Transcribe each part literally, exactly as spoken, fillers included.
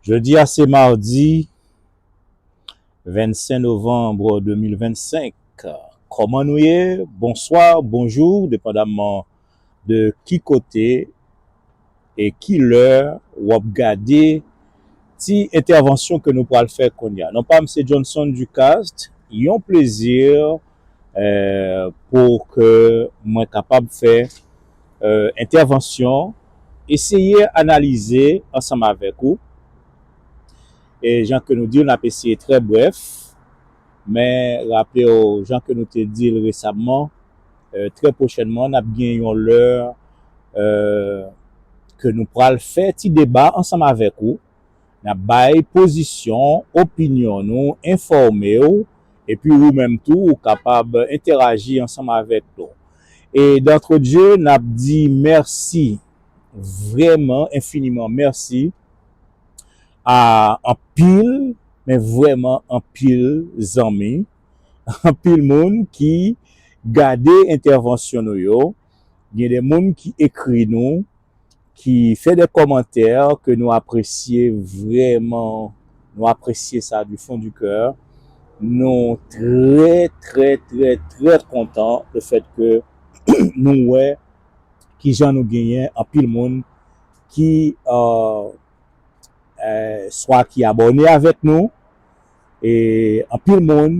Jodi a se madi vennsenk novanm de mil vennsenk. Kòman nou ye? Bonswa, bonjou, depandamman de ki kote e ki lè w ap gade ti entèvansyon ke nou pral fè kounye a. Non pa m se Johnson Ducaste, yon plezi, eh, pou ke mwen kapab fè, eh, entèvansyon, eseye analize ansanm avèk ou. E jan ke nou di l, n ap eseye trè brèf, men raple w, jan ke nou te di l resamman, eh, trè pwochènman, n ap gen yon lè, eh, ke nou pral fè ti deba ansanm avèk ou. N ap bay pozisyon, opinyon nou, enfòme w, epi ou menm tou, ou kapab entèraji ansanm avèk nou. E d'entrée de jeu, n ap di mèsi, vrèman, enfiniman mèsi a anpil, men vrèman anpil zanmi, anpil moun ki gade entèvansyon nou yo. Gen de moun ki ekri nou, ki fè de kòmantè ke nou apresye vrèman, nou apresye sa du fond du cœur. Nou trè, trè, trè, trè kontan le fèt ke nou wè kijan nou genyen anpil moun ki, euh, eh, swa ki abòne avèk nou, e anpil moun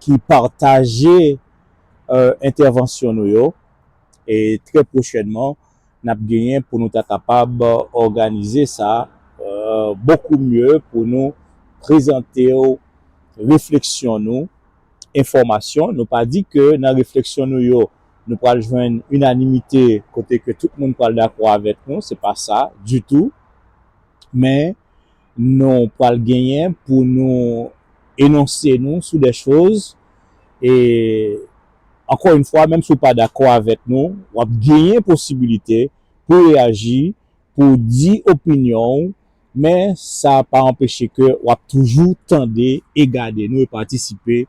ki pataje, eh, entèvansyon nou yo. E trè pwochènman, n ap genyen pou nou ta kapab òganize sa, eh, bokou mye pou nou prezante w refleksyon nou, enfòmasyon. Nou pa di ke nan refleksyon nou yo, nou pral jwenn inanimite kote ke tout moun pral dakò avèk nou. Se pa sa ditou. Men nou pral genyen pou nou enonse nou sou de choz. E ankò yon fwa, menm si w pa dakò avèk nou, w ap genyen posibilite pou reyaji, pou di opinyon w, men sa pa anpeche ke w ap toujou tande e gade nou e patisipe,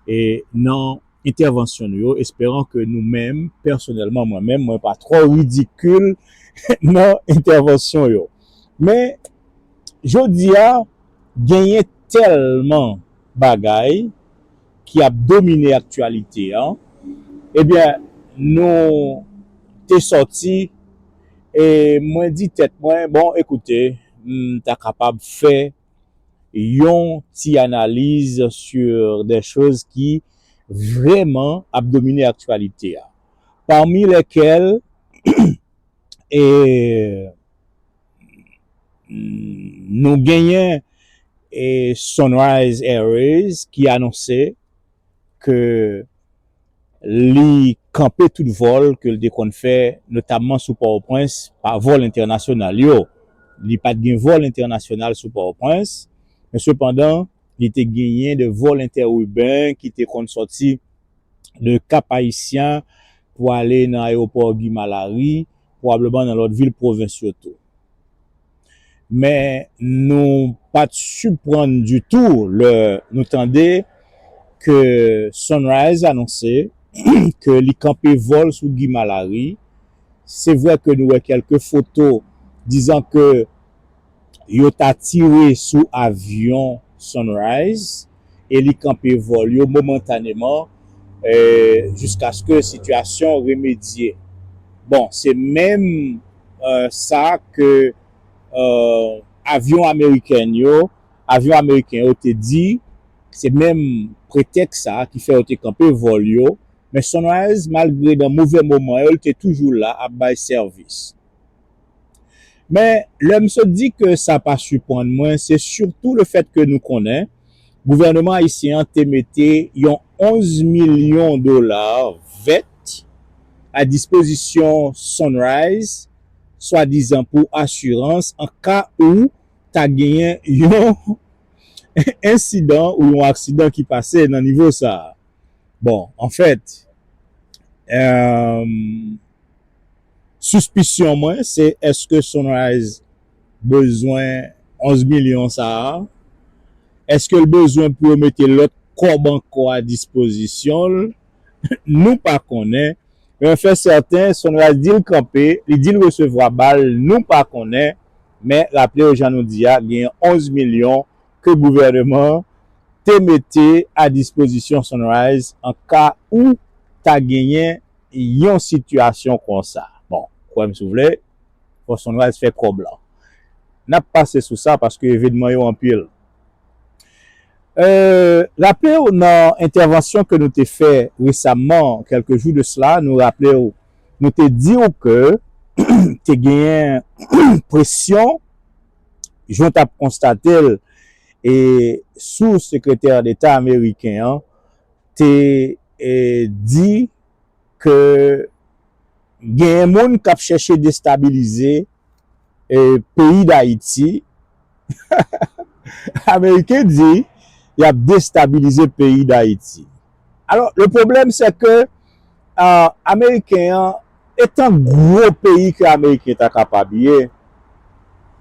e, nan entèvansyon nou yo, esperan ke nou menm, pèsonèlman, mwen menm, mwen pa twò ridikil nan entèvansyon yo. Men, jodi a, genyen tèlman bagay ki ap domine aktyalite an, ebyen, nou te sòti, e mwen di tèt mwen, bon, ekoute, m ta kapab fè yon ti analiz sur des choses ki vrèman ap domine aktyalite a. Parmi lesquelles, e, nou genyen, e, Sunrise Airways ki anonse ke li kanpe tout vòl ke l te konn fè, notamman sou Pòtoprens, pa vòl entènasyonal yo. Li pa t gen vòl entènasyonal sou Pòtoprens, men sepandan, li te genyen de vòl entèriben ki te konn sòti de Cap Haïtien pou ale nan ayewopò Guy Malary, pwobableman nan lòt vil pwovens yo tou. Men nou pa t siprann ditou lè nou tande ke Sunrise anonse ke li kanpe vòl sou Guy Malary. Se vre ke nou wè kèlke foto dizan ke yo ta tire sou avyon Sunrise e li kanpe vòl yo momantaneman, eh, jiskaske sitiyasyon remedye. Bon, se menm, eh, sa ke, eh, avyon amerikèn yo, avyon ameriken yo te di, se menm pretèks sa ki fè yo te kanpe vòl yo, men Sunrise, malgre nan move moman yo, li te toujou la ap bay sèvis. Men, lè m sot di ke sa pa siprann mwen, se sitou le fèt ke nou konnen gouvènman ayisyen an te mete yon onz milyon dola vèt a dispozisyon Sunrise, swadizan pou asirans an ka ou ta genyen yon ensidan ou yon aksidan ki pase nan nivo sa a. Bon, anfèt, eh, sispisyon mwen, se èske Sunrise bezwen onz milyon sa a? Èske l bezwen pou yo mete lòt kòb ankò a dispozisyon l? Nou pa konnen. Men fè sèten, Sunrise di l kanpe, li di l resevwa bal, nou pa konnen. Men, raple w, jan nou di a, genyen onz milyon ke gouvènman an te mete a dispozisyon Sunrise an ka ou ta genyen yon sitiyasyon konsa. Bon, kwè m si w vle, fò Sunrise fè kòb lan. N ap pase sou sa paske evènman yo anpil. Euh, raple w nan entèvansyon ke nou te fè resamman, kèlke jou de sela, nou raple w, nou te di w ke te genyen presyon, jan w t ap konstate l, e sou sekretè deta ameriken an te, e, di ke genyen moun k ap chèche destabilize, e, peyi Dayiti. Ameriken di y ap destabilize peyi Dayiti. Alò, le pwoblèm, se ke, a, Ameriken an, etan gwo peyi ke Ameriken ta kapab ye,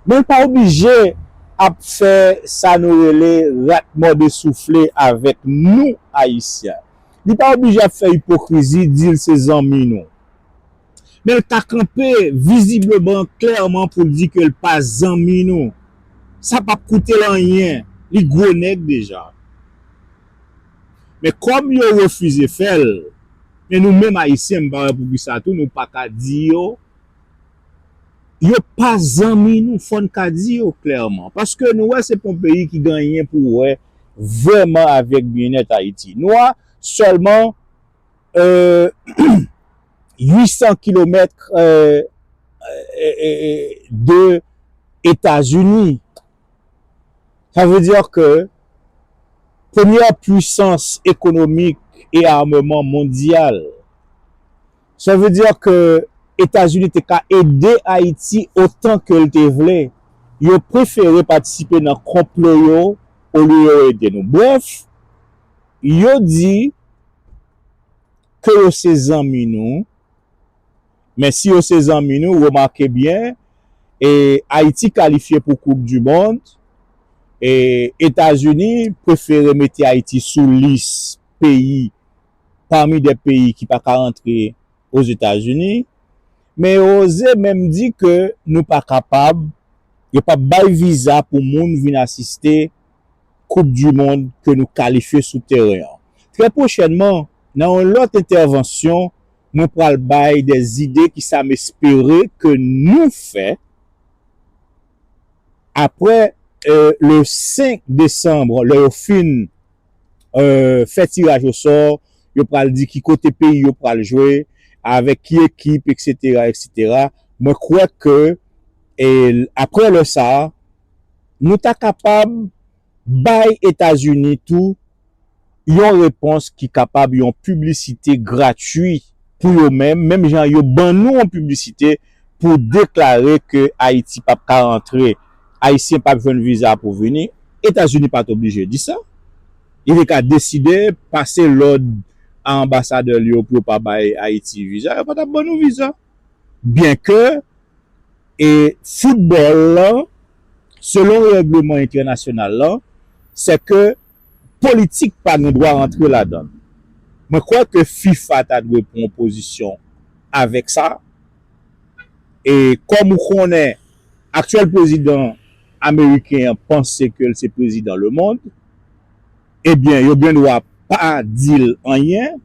men l pa oblije ap fè sa nou rele rat mòde soufle avèk nou, Ayisyen. Li pa oblije ap fè ipokrizi, di l se zanmi nou. Men l ka kanpe vizibleman, klèman pou l di ke l pa zanmi nou. Sa p ap koute l anyen. Li gwo nèg deja. Men kòm yo refize fè l, men nou menm Ayisyen, m pa wè poukisa tou nou pa ka di yo, yo pa zanmi nou, fò n ka di yo klèman. Paske nou wè se pa yon peyi ki gen anyen pou wè vrèman avèk byennèt Ayiti. Nou a sèlman, euh, uit san kilomèt, euh, euh, euh, euh, de Etazini. Sa vle di ke premyè pwisans ekonomik e ameman mondyal. Sa vle di ke Etazini te ka ede Ayiti otan ke l te vle. Yo prefere patisipe nan konplo yo olye yo ede nou. Brèf, yo di ke yo se zanmi nou, men si yo se zanmi nou, remake byen, e Ayiti kalifye pou Koup di Mond, e Etazini prefere mete Ayiti sou lis peyi, pami de peyi ki pa ka rantre Ozetazini, men yo oze menm di ke nou pa kapab, yo p ap bay viza pou moun vin asiste Koup di Mond ke nou kalifye sou teren an. Trè pwochènman, nan yon lòt entèvansyon, mwen pral bay de zide ki sa m espere ke nou fè apre, euh, le senk desanm, lè yo fin, euh, fè tiraj osò, yo pral di ki kote peyi yo pral jwe, avèk ki ekip, et cetera, et cetera. Mwen kwè ke, e, apre lè sa a, nou ta kapab bay Etazini tou yon repons ki kapab yon piblisite gratwi pou yo menm, menm jan yo ban nou yon piblisite pou deklare ke Ayiti p ap ka rantre, Ayisyen p ap jwenn viza pou vini. Etazini pa t oblije di sa. Li te ka deside pase lòd a anbasadè li yo pou yo pa bay Ayiti viza, yo pa t ap ban nou viza. Byenke, e, foutbòl lan, selon règleman entènasyonal lan, se ke politik pa gen dwa rantre ladan l. Mwen kwè ke fifa ta dwe pran pozisyon avèk sa. E kòm ou konnen, aktyèl prezidan ameriken an panse ke l se prezidan lemonn, ebyen, yo gen dwa pa di l anyen.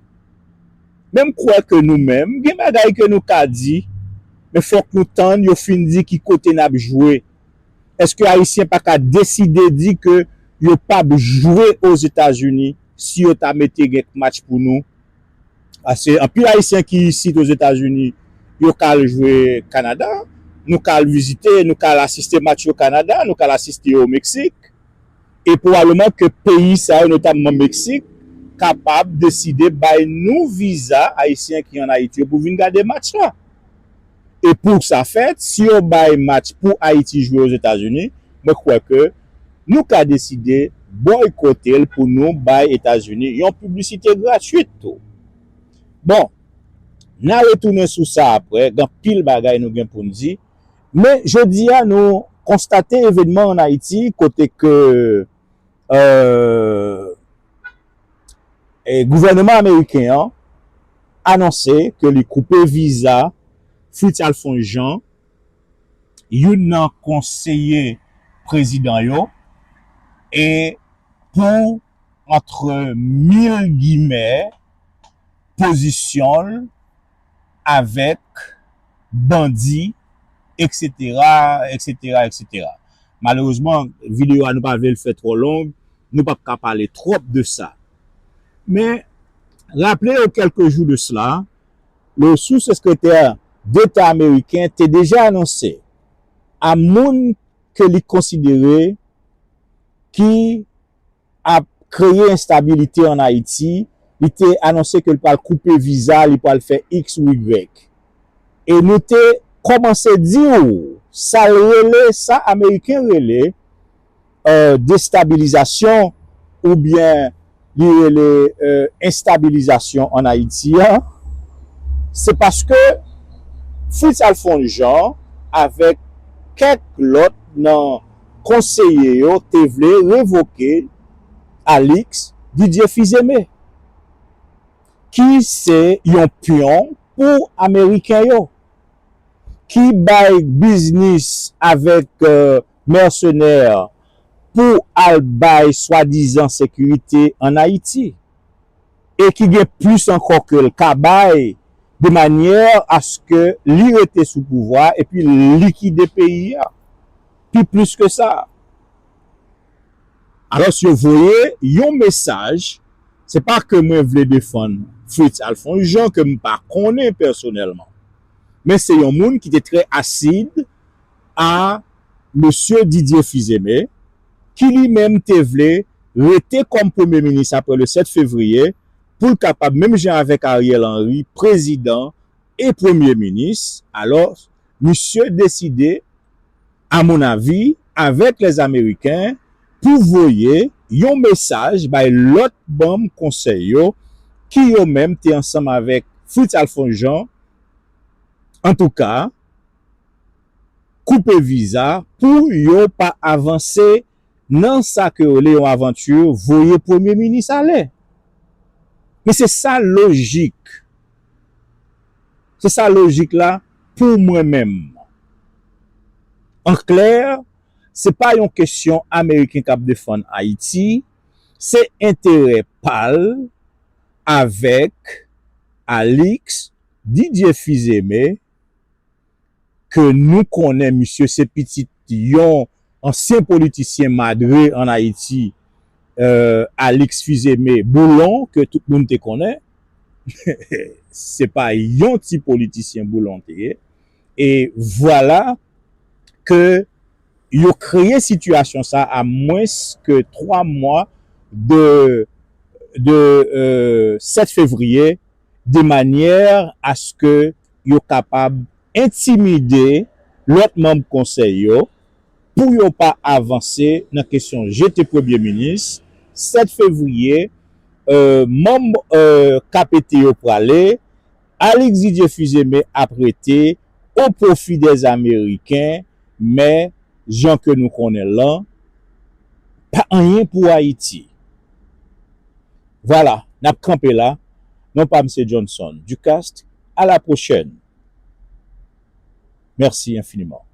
Men m kwè ke nou menm, gen bagay ke nou ka di, men fòk nou tann yo fin di ki kote n ap jwe. Èske Ayisyen pa ka deside di ke yo p ap jwe Ozetazini si yo ta mete gen match pou nou? Paske anpil Ayisyen ki isit Ozetazini, yo ka al jwe Kanada, nou ka al vizite, nou ka al asiste match yo Kanada, nou ka al asiste yo o Meksik. E pwobableman ke peyi sa yo, notamman Meksik, kapab deside bay nou viza Ayisyen ki ann Ayiti yo pou vin gade match la. E pou sa fèt, si yo bay match pou Ayiti jwe Ozetazini, mwen kwè ke nou ka deside bòykote l pou nou bay Etazini yon piblisite gratwit tou. Bon, n a retounen sou sa apre, gen anpil bagay nou gen pou n di. Men jodi a, nou konstate evènman ann Ayiti kote ke, euh, e gouvènman ameriken an anonse ke li koupe viza Fritz Alphonse Jean, youn nan konseye prezidan yo, e pou, antre mil gimè, pozisyon l avèk bandi, etsetera, etsetera, etsetera. Malerezman, videyo a nou pa vle l fè twò long, nou p ap ka pale twòp de sa. Men, raple yo kèlke jou de sela, le sou-sekretè deta ameriken te deja anonse a moun ke li konsidere ki ap kreye enstabilite ann Ayiti, li te anonse ke l pral koupe viza, li pral fè X, Y. E nou te kòmanse di w sa l rele, sa Ameriken rele, euh, destabilizasyon oubyen li rele, euh, enstabilizasyon ann Ayiti a, se paske Fritz Alphonse Jean avèk kèk lòt nan konseye yo te vle revoke Alix Didier Fils-Aimé, ki se yon pyon pou Ameriken yo, ki bay biznis avèk, euh, mèsenè pou al bay swadizan sekirite ann Ayiti, e ki gen plis ankò ke l ka bay de manyè aske li rete sou pouvwa epi likide peyi a. Pi plis ke sa. Alò, yo voye yon mesaj, se pa ke mwen vle defann Fritz Alphonse Jean, ke m pa konnen pèsonèlman, men se yon moun ki te trè asid a mesye Didier Fils-Aimé, ki li menm te vle rete kòm premye minis apre le sèt fevriye, pou l kapab, menm jan avèk Ariel Henry, prezidan e premye minis. Alò, misye deside, amonavi, avèk lèzameriken, pou voye yon mesaj bay lòt manm konsèy yo, ki yo menm te ansanm avèk Fritz Alphonse Jean, antouka, koupe viza pou yo pa avanse nan sa ke yo rele yon avanti, voye premye minis ale. Men se sa lojik. Se sa lojik la pou mwen menm. An klè, se pa yon kesyon Ameriken k ap defann Ayiti, se enterè pa l avèk Alix Didier Fils-Aimé, ke nou konnen misye se pitit yon ansyen politisyen madre ann Ayiti, euh, Alix Fils-Aimé Boulon, ke tout moun te konnen. Se pa yon ti politisyen Boulon te ye. E vwala ke yo kreye sitiyasyon sa a mwens ke twa mwa de, de, euh, sèt fevriye, de manyè aske yo kapab entimide lòt manm konsèy yo pou yo pa avanse nan kesyon jete premye minis. Sèt fevriye, euh, manm, euh, K P T yo prale, Alix Didier Fils-Aimé ap rete o pwofi dè Ameriken, men jan ke nou konnen l lan, pa anyen pou Ayiti. Vwala, n ap kanpe la. Non pa m se Johnson Ducaste. À la prochaine. Merci infiniment.